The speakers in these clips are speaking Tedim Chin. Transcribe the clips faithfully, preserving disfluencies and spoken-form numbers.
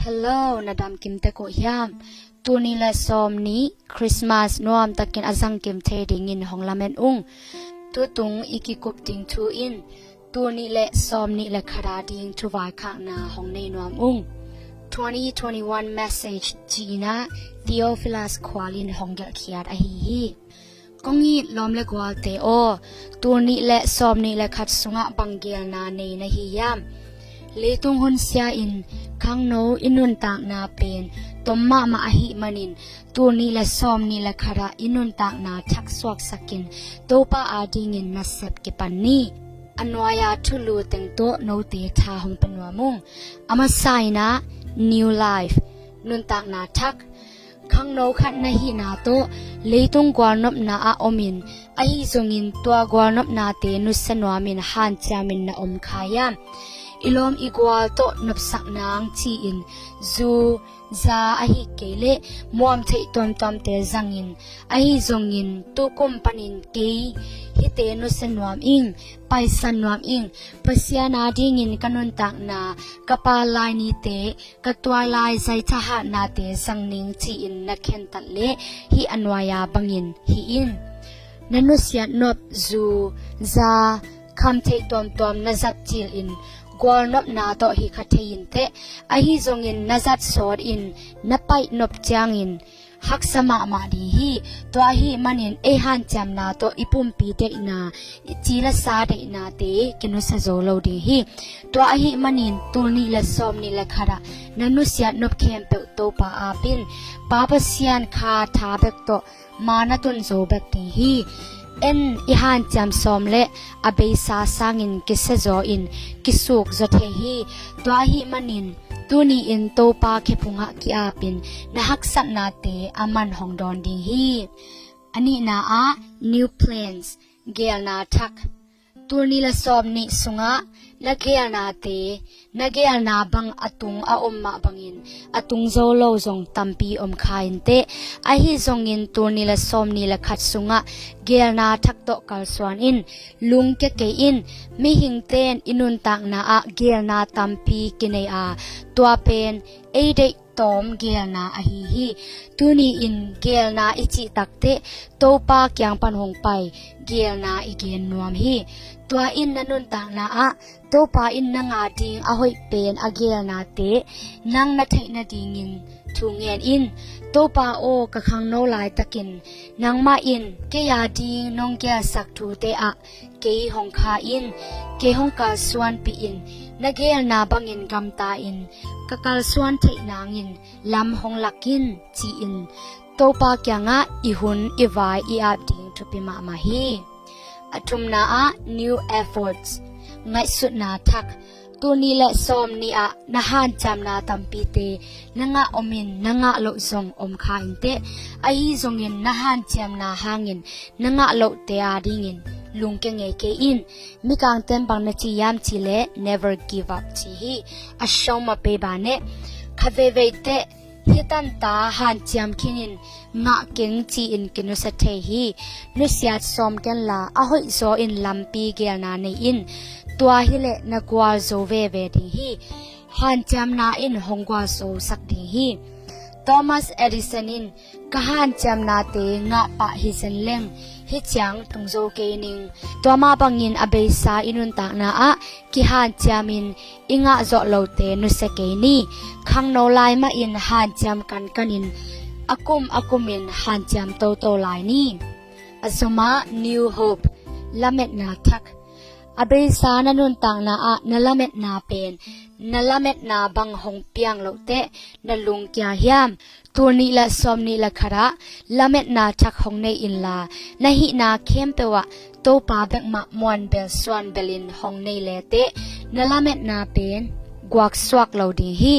Hello, na dam kim tek uh hiam? Tul nih le sawm nih Christmas nuam takin a zang kim thei dingin hong lamen ung. Tutung i kikup ding thu in tul nih le sawm nih le khat a ding thu vaikhakna hong nei nuam ung. Twenty twenty-one message cih in ah Theophilus Khual in hong gelhkhiat ahi hi. Kong it lawm le gualte aw, tul nih le sawm nih le khat sungah bang geelna nei na hi hiam? Leitung hun sia in khangno i nuntakna pen tom mahmah ahih manin tul nih le sawm nih le khat ah i nuntakna thaksuaksakin Topa adingin nasep kipan ni. A nuai-a thulu teng tawh note tha hong pia nuam ung. A masa in ah new life, nuntakna thak. Khangno khat na hihna tawh leitung gualnopna ah omin, ahi zongin tua gualnopnate nusia nuamin hanciamin na om kha hiam? I lawm i gual tawh nopsak nang ci-in zu, za, ahih kei leh muam theih tuamtuamte zangin, ahi zongin tukum panin kei hihte nusia nuam ing, paisan nuam ing, Pasian adingin ka nuntakna, ka pal lai nite, ka tuailai zai thahatnate zang ning ci-in na khentat leh hih a nuai-a bangin hi in. Na nusiat nop zu, za, kham theih tuamtuam na zat cilin gualnopna tawh hi kha thei in teh, ahi zongin na zat sawt in na paih nop ciangin haksa mahmah ding hi. Tua ahih manin ei hanciamna tawh i pumpi deihna, i ci le sa deihnate kinusia zo lo ding hi. Tua ahih manin tul nih le sawm nih le khat ah na nusiat nop khempeuh Topa apin, Pa Pasian kha tha bek tawh ma na tun zo bek ding hi. En i hanciam sawm le a beisa sangin kisia zaw in kisuk zaw thei hi. Tua ahih manin tuni in Topa khephungah ki-apin na haksatnate a man hong dawn ding hi. A nihna ah new plans, geelna thak. Tul nih le sawm nih sungah na geelnate, na geelna bang a tung a om mah bangin a tung zo lo zong tampi om kha in teh, ahi zongin tul nih le sawm nih le khat sungah geelna thak tawh kalsuan in. Lungkia kei in. Mihingte in i nuntakna ah geelna tampi kinei a, tua pen ei deih tawm geelna ahi hi. Tuni in geelna i cih takteh Topa kiang pan hong pai geelna i gen nuam hi. Tua in na nuntakna ah Topa in na ngah ding a hoih pen a geelnate nang na theih nadingin thu ngen in. Topa aw, ka khangno laitakin nangmah in kei ading nong geelsak thute ah kei hong kha in, kei hong kalsuanpih in, na geelna bangin gamta in, ka kalsuan theih nangin lam hong lak in, ci-in Topa kiangah i hun i vai i ap ding thupi mahmah hi. A thumna ah new efforts, ngaihsutna thak. Tul nih le sawm nih ah na hanciamna tampite na ngah omin na ngah loh zong om kha in teh, ahi zongin na hanciamna hangin na ngah lohte adingin lungkia ngei kei in. Mikangte in bang na ci hiam cih leh never give up ci hi. A shoma pei ba neh, khat veivei teh hi tan ta hanciam khin in ngah keng ci-in kinusia thei hi. Nusiat sawm kenla a hoih zaw in lampi geelna nei in. Tua hileh na gualzo veve ding hi. Hanciamna in hong gualzosak ding hi. Thomas Edison in ka hanciamnate ngah pah hi zen leng hih ciang tung zo kei ning. Tua mah bangin a beisa i nuntakna ah kihanciamin i ngah zawh lote nusia kei ni. Khangno lai mahin hanciam kankanin a kum a kumin hanciam toto lai ni. A zomah new hope, lametna thak. A beisa na nuntakna ah na lametna pen na lametna bang hong piang loh teh na lungkia hiam? Tul nih le sawm nih le khat ah lametna thak hong nei inla, na hihna khempeuh ah Topa bek mah muanbel suanbelin hong nei leteh na lametna pen guaksuak lo ding hi.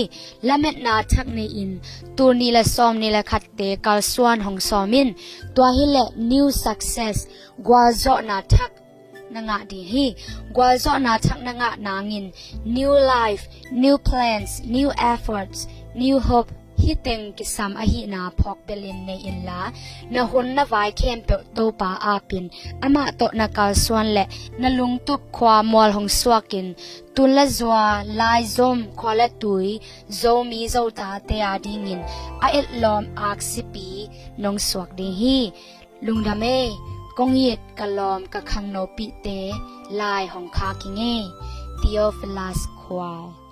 Lametna thak nei in tul nih le sawm nih le khatte kalsuan hong sawm in. Tua hileh new success, gualzawhna thak na ngah ding hi. Gualzawhna thak na ngah nangin new life, new plans, new efforts, new hope Hih teng kisam ahihna phawk belin nei inla, na hun na vai khempeuh Topa apin, amah tawh na kalsuan le na lungtup khua mual hong suakin, tun le zua, laizom, khua le tui, Zomi Zotate adingin a etlawm aksipi nong suak ding hi. Lungdam ei, kong it ka lawm ka khangnopihte lai hong khak hi ing ei. Theophilus Khuai.